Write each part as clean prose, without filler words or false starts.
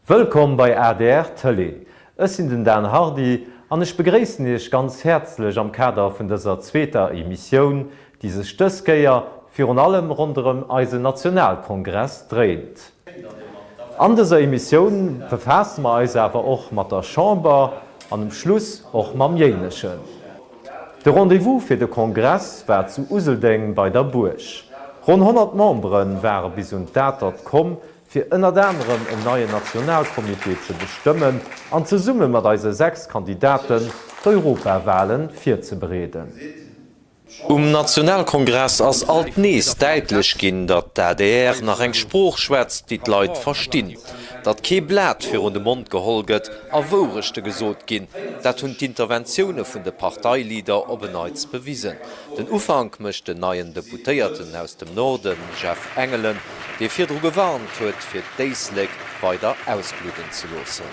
Wëllkomm bei adr Tëlee. Ech sinn den Dan Hardy an ech begréissen Iech ganz häerzlech am Kader vun dëser zweeter Emissioun, déi sech dës Kéier virun allem ronderëm eisen Nationalkongress dréint. An dëser Emissioun befaasse mer eis awer och mat der Chamber an um Schluss och mam Jéineschen. De Rendez-vous fir de Kongress war zu Useldeng bei der Buerg. Ronn 100 Membere ware bis un d'Atert komm, fir ënnert anerem en neien Nationalcomité ze bestëmmen an zesumme mat eise 6 Kandidaten d'Europawahlen virzebereeden. Um Nationalkongress ass alt nees däitlech ginn, datt d'ADR nach eng Sprooch schwätzt, déi d'Leit verstinn. Datt kee Blat virun de Mond geholl gëtt a Wourechte gesot ginn, dat hunn d'Interventioune vun de Parteileader op en Neits bewisen. Den Ufank mécht den neien Deputéierten aus dem Norden, Jeff Engelen, dee virdru gewarnt huet, fir d'Éislek weider ausbludden ze loossen.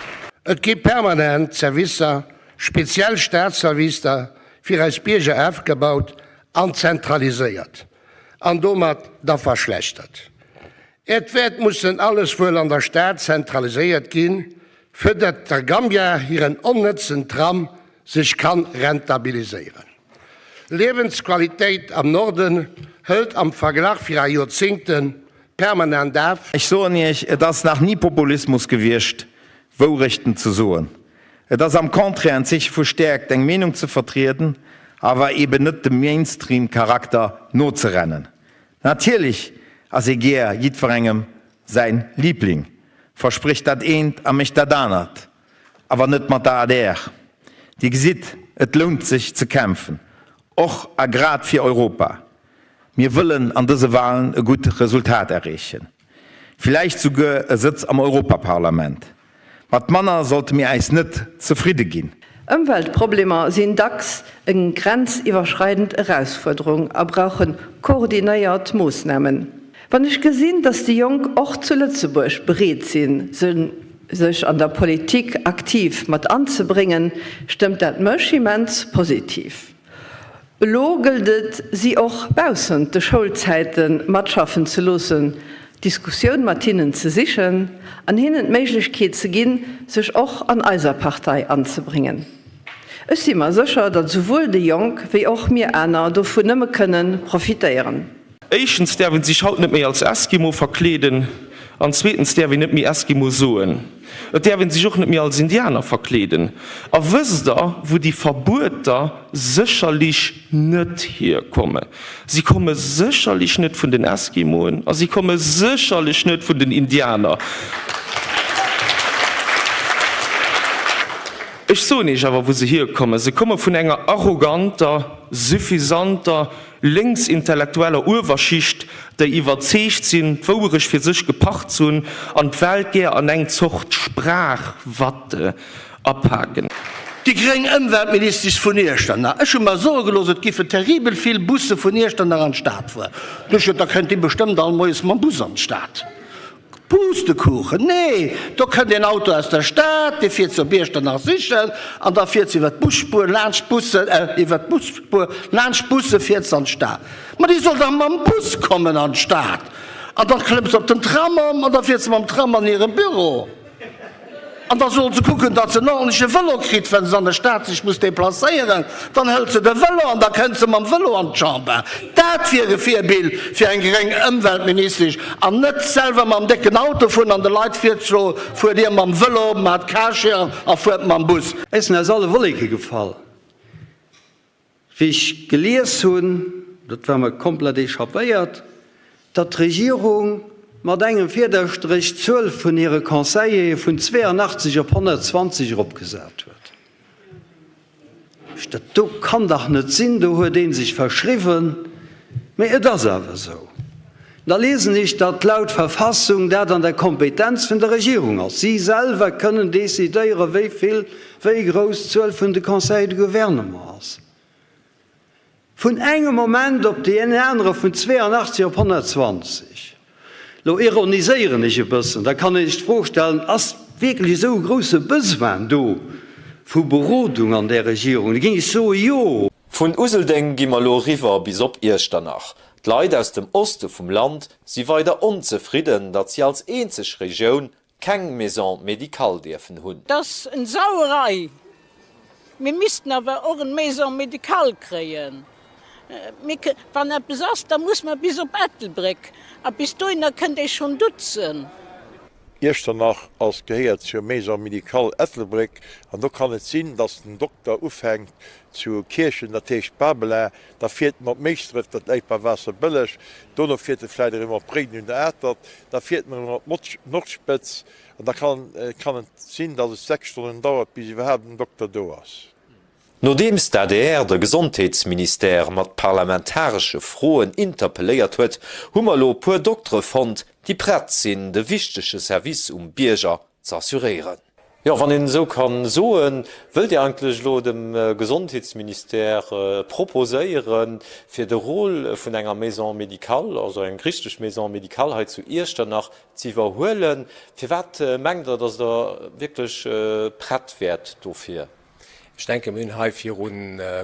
Et gi permanent Servicer, speziell Staatsservicer, fir eis Bierger afgebaut an zentraliséiert an domat da verschlechtert. Et wäert mussen alles wuel an der Stad zentraliséiert ginn, fir datt der Gambia hiren onnëtzen Tram sech kann rentabiliséieren. Liewensqualitéit am Norden hëlt am Verglach vira Joerzingten permanent af. Ech soen Iech, et ass nach ni Populismus gewiescht, Wourechten ze soen. Et ass am Contraire en Zeeche vu Stäerkt, eng Meenung ze vertrieden, awer eben net dem Mainstream-Charakter nozerennen. Natierlech ass ee gär jiddwerengem säin Liebling, versprécht dat eent a mécht dat anert. Awer net mat der adr. Dir gesitt, et lount sech ze kämpfen, och a grad fir Europa. Mir wëllen an dëse Walen e gutt Resultat erreechen, villäicht souguer e Sëtz am Europaparlament. Mat manner sollte mir äis net zefridde ginn. Ëmweltproblemer sinn dacks eng grenziwwerschreidend Erausfuerderung a brauche koordinéiert Moossnamen. Wann ech gesinn, datt déi Jonk och zu Lëtzebuerg bereet sinn, sech an der Politik aktiv mat anzebréngen, stëmmt dat mech immens positiv. Elo gëllt et, si och baussent de Schoulzäite matschaffen ze loossen, d'Diskussioun mat hinnen ze sichen an hinnen d'Méiglechkeet ze ginn, sech och an eiser Partei anzebréngen. Ech si mer sécher, datt esouwuel déi Jonk wéi och mir aner dovun nëmme kënnen profitéieren. Éischtens däerf een sech haut net méi als Eskimo verkleeden an zweetens däerf een net méi Eskimo soen. Et däerf een sech och net méi als Indianer verkleeden. A wësst der, wou déi Verbueter sécherlich net hierkommen? Si komme sécherlich net vun den Eskimoen a si komme sécherlech net vun den Indianer. Ech soen Iech awer, wou se hierkommen, Se komme vun enger arroganter, suffisanter, lénksintellektueller Uewerschicht, déi iwwerzeegt sinn, d'Wouerecht fir sech gepacht ze hunn an d'Welt gär an eng Zort Sprachwatte apaken. Déi gréng Ëmweltministesch vun Iechternach, Ech hu mer soe gelooss, et giffen terribel vill Busse vun Iechternach an d'Stad fueren. Duerch, da kënnt déi bestëmmt all moies mam Bus an d'Stad. Pustekuchen, nee, do kënnt een Auto aus der Stad, dee fiert se op Iechternach sichen an da fiert se iwwer d'Busspuer laanscht d'Bussen, äh, iwwer d'Busspuer laanscht d'Busse fiert se an d'Stad. Ma déi soll dach mam Bus kommen an d'Stad an da klëmmt se op den Tram ëm an da fiert se mam Tram an hire Büro. An da soll se kucken, datt se en ordentleche Vëlo kritt, wa se an der Stad sech muss deplacéieren. Dann hëlt se de Vëlo an da kënnt se mam Vëlo an d'Chamber. Dat wier e Virbild fir eng gréng Ëmweltministesch an net selwer mam décken Auto fueren an de Leit virzeschloen, Fuert Dir mam Vëlo, maacht Carsharing a fuert mam Bus. Ech sinn aus alle Wolleke gefall. Wéi ech gelies hunn, dat war mer komplett échappéiert, datt d'Regierung mat engem Fiederstréch d'Zuel vun hire Conseillere vun 82 op 120 eropgesat huet. Ech, dat do kann dach net sinn, do huet ee sech verschriwwen. Mee et ass awer esou. Da liesen ech, datt laut Verfassung dat an der Kompetenz vun der Regierung ass. Si selwer kënnen decidéieren, wéi vill, wéi grouss d'Zuel vun de Conseillers de gouvernement ass. Vun engem Moment op deen anere vun 82 op 120. Lo ironiséieren ech e bëssen, da kann ee sech d'Fro stellen, Ass wierklech esou e grousse Besoin do vu Berodung an där Regierung? Da géing ech soe jo. Vun Useldeng gi mer lo eriwwer bis op Iechternach. D'Leit aus dem Oste vum Land si weider onzefridden, datt si als eenzeg Regioun. keng Maison médicale dierfen hunn. 't ass en Sauerei. Mir missten awer och en Maison médicale kréien. Mir, wann eppes ass, da muss mer bis op Ettelbréck, a bis dohinner kënnt ee schonn dutzen. Iechternach ass gehéiert zur Maison médicale Ettelbréck an do kann et sinn, dass den Dokter ufänkt zu Kierchen, dat heescht Babelin, da fiert en op Méischdref, dat läit bei Waasserbëlleg, dono fiert e vläicht erëm op Réiden un der Atert, da fiert en erëm op d'Nordspëtz an da kann kann et sinn, dass et 6 Stonnen dauert, bis iwwerhaapt en Dokter do ass. Nodeems d'ADR de Gesondheetsministère mat parlamentaresche Froen interpelléiert huet, hu mer elo e puer Doktere fonnt, déi prett sinn, de wichtege Service um Bierger ze assuréieren. Jo, wann een esou ka soen, wëllt Dir eigentlech elo dem Gesondheetsministère proposéieren, fir de Rôle vun enger Maison médicale, also eng richteg Maison médicale hei zu Iechternach ze iwwerhuelen? Firwat mengt Der, datt Der wierklech prett wäert dofir? Ech denken, mir hunn hei viru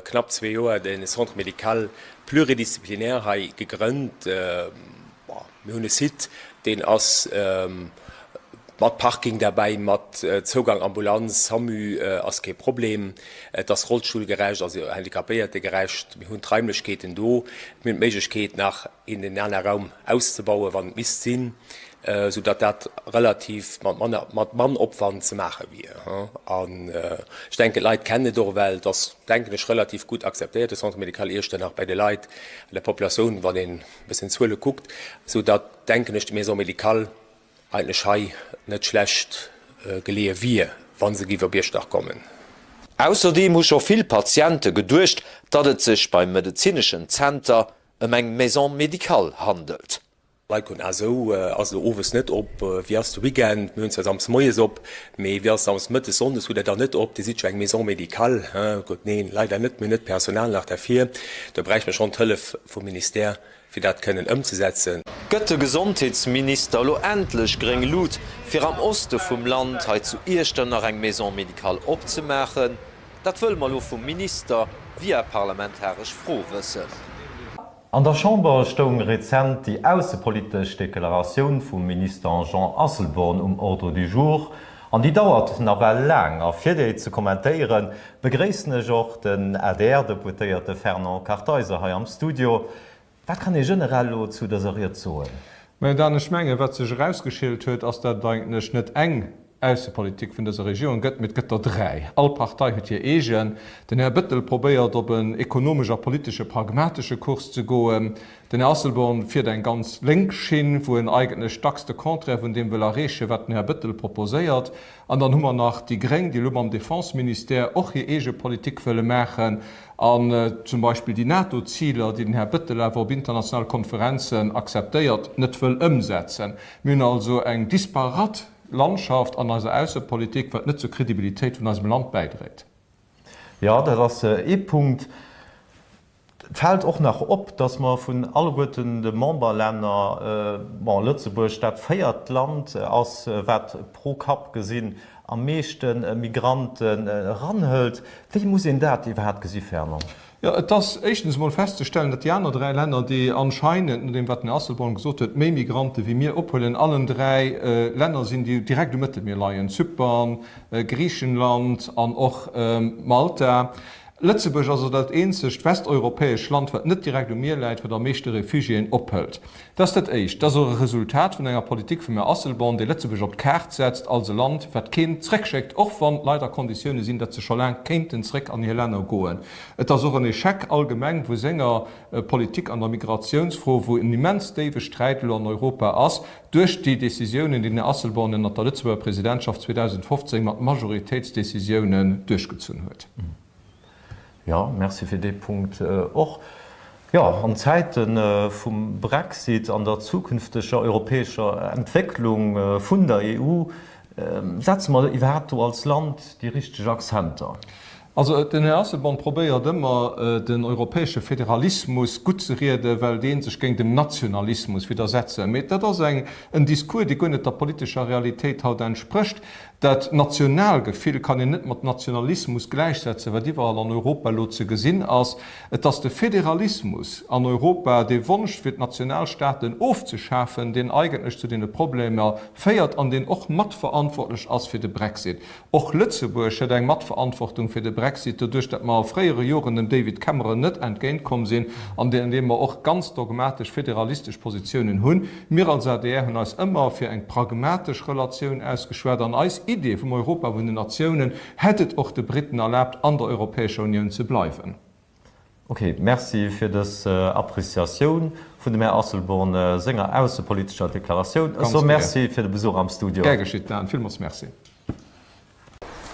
knapp zwee Joer de Centre médical pluridisciplinaire hei gegrënnt. Mir hunn e Site, deen ass mat Parking derbäi, mat Zougang Ambulanz, SAMU ass kee Problem. Et ass rollstullgerecht, also handicapéiertegerecht. Mir hunn d'Raimlechkeeten do. Mir hunn d'Méiglechkeet, nach een den aner Raum auszebauen, wann et misst sinn, esou datt dat relativ mat manner, mat mann Opwand ze maache wier. An ech denken, d'Leit kennen et och ewell. Et ass, denken ech, relativ gutt akzeptéiert, de Centre médical Iechternach bei de Leit, an der Populatioun, wann een e bëssen d'Zuele kuckt, esou datt, denken ech, d'Maison médicale eigentlech hei net schlecht geleeë wier, wa se géif op Iechternach kommen. Ausserdeem hu scho vill Patiente geduecht, datt et sech beim medezineschen Zenter ëm eng Maison médicale handelt. Leit kommen, ah sou, ass elo owes net op, wéi ass de Weekend, mir hunn zwar samsdes moies op, mee wéi ass samsdes mëttes, sonndes hutt der dann net op, dir sidd jo eng Maison médicale, hein, gutt, neen, leider net, mir hunn net d'Personal nach derfir, do bräichte mer schonn d'Hëllef vum Ministère, fir dat kënnen ëmzesetzen. Gëtt de Gesondheetsminister elo endlech gréng Lut, fir am Oste vum Land, hei zu Iechternach eng Maison médicale opzemaachen? Dat wëlle mer elo vum Minister via parlamentaresch Fro wëssen. An der Chamber stoung rezent déi aussepolitesch Deklaratioun vum Minister Jean Asselborn um Ordre du jour. An déi dauert nawell laang. A fir déi ze kommentéieren, begréissen ech och den ADR-Deputéierte Fernand Kartheiser hei am Studio. Wat kann ee generell elo zu dëser Ried soen? Mä Dan, ech mengen, wat sech erausgeschielt huet, ass, datt et eigentlech net eng Aussepolitik vun dëser Regierung gëtt, mee et gëtt der dräi. All Partei huet hir eegen. Den Här Bettel probéiert, op en ekonomesch a politesche pragmatesche Kurs ze goen. Den Här Asselborn fiert eng ganz lénk Schinn, wou en eigentlech dacks de Contraire vun deem wëll erreechen, wat den Här Bettel proposéiert. An dann hu mer nach déi Gréng, déi elo mam Defenseministère och hir eege Politik wëlle maachen an zum Beispill déi NATO-Ziler, déi den Här Bettel awer op internationale Konferenzen akzeptéiert, net wëll ëmsetzen. Mir hunn also eng disparat Landschaft an eiser Aussepolitik, wat net zur Kredibilitéit vun eisem Land bäidréit. Jo, dat ass ee Punkt. Et fält och nach op, dass mer vun alleguerten de Memberlänner, bon, Lëtzebuerg dat véiert Land ass, wat pro Kapp gesinn am meeschte Migranten eranhëlt. Wéi muss een dat iwwerhaapt gesi, Fernand? Jo, et ass éischtens emol festzestellen, datt déi aner dräi Länner, déi anscheinend, no deem wat den Här Asselborn gesot huet, méi Migrante wéi mir ophuelen, allen dräi Länner sinn, déi direkt um Mëttelmier leien, Zypern, Griichenland an och Malta. Lëtzebuerg ass also dat eenzegt westeuropäesch Land, wat net direkt um Mier läit, wat am meeschte Refugiéen ophëlt. Dat ass dat Éischt. Dat ass och e Resultat vun enger Politik vum Här Asselborn, dee Lëtzebuerg op d'Kaart setzt als e Land, wat keen zréckschéckt, och wann leider Konditioune sinn, datt se scho laang kéinten zréck an hir Länner goen. Et ass och en Echec allgemeng vu senger Politik an der Migratiounsfro, wou en immens déiwe Sträit elo an Europa ass, duerch déi Décisiounen, déi den Här Asselborn ënnert der Lëtzebuerger Presidentschaft 2015 mat Majoritéitsdécisiounen duerchgezunn huet. Jo, merci fir dee Punkt och. Jo, an Zäite vum Brexit an der zukünfteger europäescher Entwécklung vun der EU, setze mer iwwerhaapt do als Land déi richteg Akzenter? Also den Här Asselborn probéiert ëmmer, den europäesche Federalismus guttzerieden, well dee sech géint dem Nationalismus widdersetzen. Mee dat ass eng en Discours, dee guer net der politescher Realitéit haut entsprécht. Dat Nationalgefill kann een net mat Nationalismus gläichsetzen, wat iwwerall an Europa elo ze gesinn ass. Et ass de Federalismus an Europa, dee Wonsch fir d'Nationalstaaten ofzeschafen, deen eigentlech zu deene Problemer féiert an deen och matverantwortlech ass fir de Brexit. Och Lëtzebuerg huet eng Matverantwortung fir de Brexit, doduerch datt mer a fréiere Joren dem David Cameron net entgéint komm sinn an andeem mer och ganz dogmatesch federalistesch Positiounen hunn. Mir als adr hunn eis ëmmer fir eng pragmatesch Relatioun ausgeschwat an eis Idee vum Europa vun den Natiounen hätt et och de Briten erlaabt an der Europäescher Unioun ze bleiwen. Ok, Merci fir dës Appreciatioun vun dem Här Asselborn senger aussepolitescher Deklaratioun. Ech soe Merci fir de Besuch am Studio. Gär geschitt, Dan. Villmools Merci.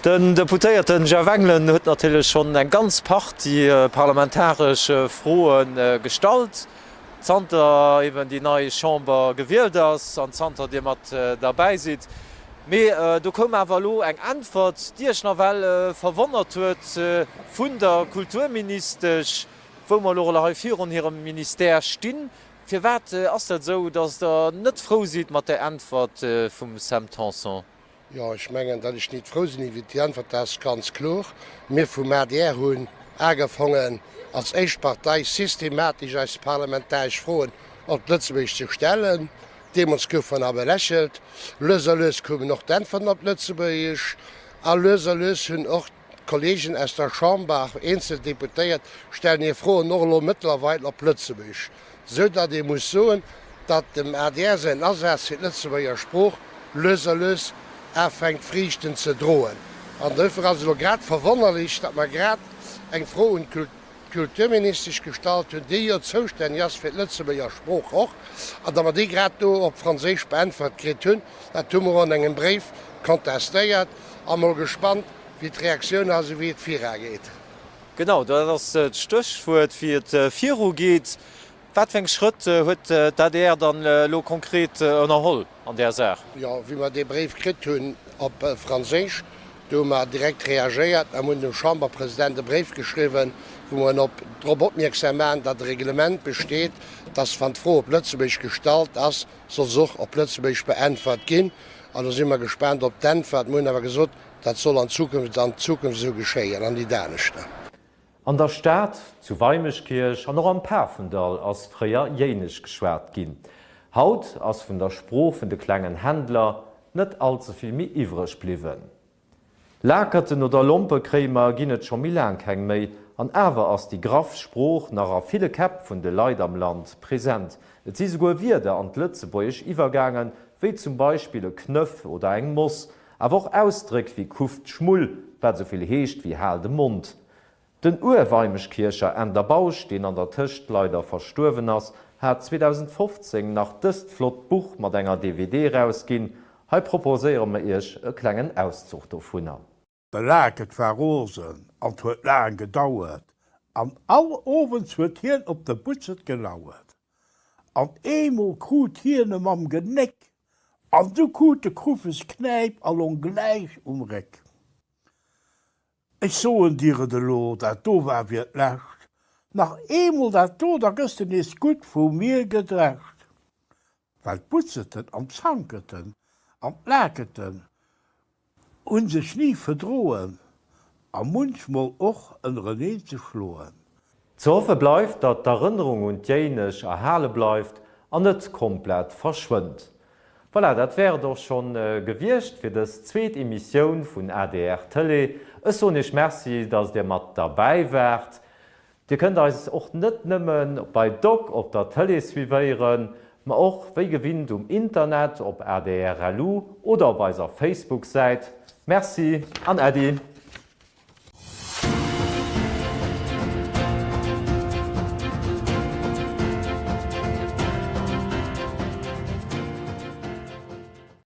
Den Deputéierte Jeff Engelen huet natierlech schonn eng ganz Partie parlamentaresch Froe gestallt, zanter eben déi nei Chamber gewielt ass an zanter Dir mat derbäi sidd. Mee do koum awer elo eng Äntwert, déi Iech nawell verwonnert huet, vun der Kulturministesch, wou mer elo hei virun hirem Ministère stinn. Firwat ass dat esou, datt Der net frou sidd mat där Äntwert vum Sam Tanson? Jo, ech mengen, datt ech nit frou sinn iwwert déi Äntwert, dat ass ganz kloer. Mir vum adr hunn agefongen, als éischt Partei systematesch eis parlamentaresch Froen op Lëtzebuergesch ze stellen. Deemools gouf mer nach belächelt. Lues a lues koumen och d'Äntwerten op Lëtzebuergesch a lues a lues hunn och d'Kollegen aus der Chamber, eenzel Deputéiert stellen hir Froen och elo mëttlerweil op Lëtzebuergesch, sou datt ee muss soen, datt dem adr säin Asaz fir d'Lëtzebuerger Sprooch lues a lues afänkt Friichten ze droen. An duerfir ass et elo grad verwonnerlech, datt mer grad eng Fro un d'Kulturministesch gestallt hunn, déi jo zoustänneg ass fir d'Lëtzebuerger Sprooch och, an datt mer déi grad do op Franséisch beäntwert kritt hunn. Dat hu mer an engem Bréif contestéiert a mol gespannt, wéi d'Reaktioun ass a wéi et virageet. Genau, dat ass d'Stéchwuert, wéi et virugeet. Wat fir eng Schrëtt huet d'ADR dann elo konkret ënnerholl an där Saach? Jo, wéi mer dee Bréif kritt hunn op Franséisch, do hu mer direkt reagéiert a hunn dem Chamberpresident e Bréif geschriwwen, wou mer en op drop opmierksam maachen, datt e Reglement besteet, datt wann d'Fro op Lëtzebuergesch gestallt ass, soll se och op Lëtzebuergesch beäntwert ginn. An do si mer gespaant op d'Äntwert. Mer hunn awer gesot, dat soll an Zukunft an Zukunft esou geschéien an nit aneschter. An der Stad, zu Weimeschkierch an och am Pafendall ass fréier Jéinesch geschwat ginn. Haut ass vun der Sprooch vun de klengen Händler net all ze vill méi iwwreg bliwwen. Lakerten oder Lompekréimer ginn et scho méi laang keng méi, an awer ass déi graff Sprooch nach a ville Käpp vun de Leit am Land present. Et si souguer Wierder an d'Lëtzebuergesch iwwergaangen, wéi zum Beispill e Knëff oder eng Moss, Awer och Ausdréck wéi Kuff d'Schmull, wat esou vill heescht wéi Hal de Mond. Den Ur-Weimeschkiercher Änder Bausch, deen an der Tëscht leider verstuerwen ass, hat 2015 nach dëst flott Buch mat enger DVD erausginn. Hei proposéiere mer iech e klengen Auszuch dovunner. De Laket war rosen an 't huet laang gedauert, an all Owends huet hien op de Butzet gelauert. An eemol krut hien e mam Genéck, an du krut de Kruffes Knäip a long gläich um Réck. Ech soen dir et elo, dat do war fir d'lescht, nach eemol dat do, da gëss de nees gutt vu mir gedrescht. Well d'Butzeten an d'Zanketen an d'Laketen hu sech ni verdroen a munchmol och ënnereneen ze schloen. Ze hoffe bleift, datt d'Erënnerung un d'Jéinesch erhale bleift an net komplett verschwënnt. Voilà, dat wär et och schonn gewiescht fir dës zweet Emissioun vun adr Tëlee. Ech soen Iech Merci, datt Dir mat derbäi waart. Dir kënnt eis och net nëmmen bei Doc op der Tëlee suivéieren, ma och wéi gewinnt um Internet op adr.lu oder op eiser Facebook-Säit. Merci an Äddi!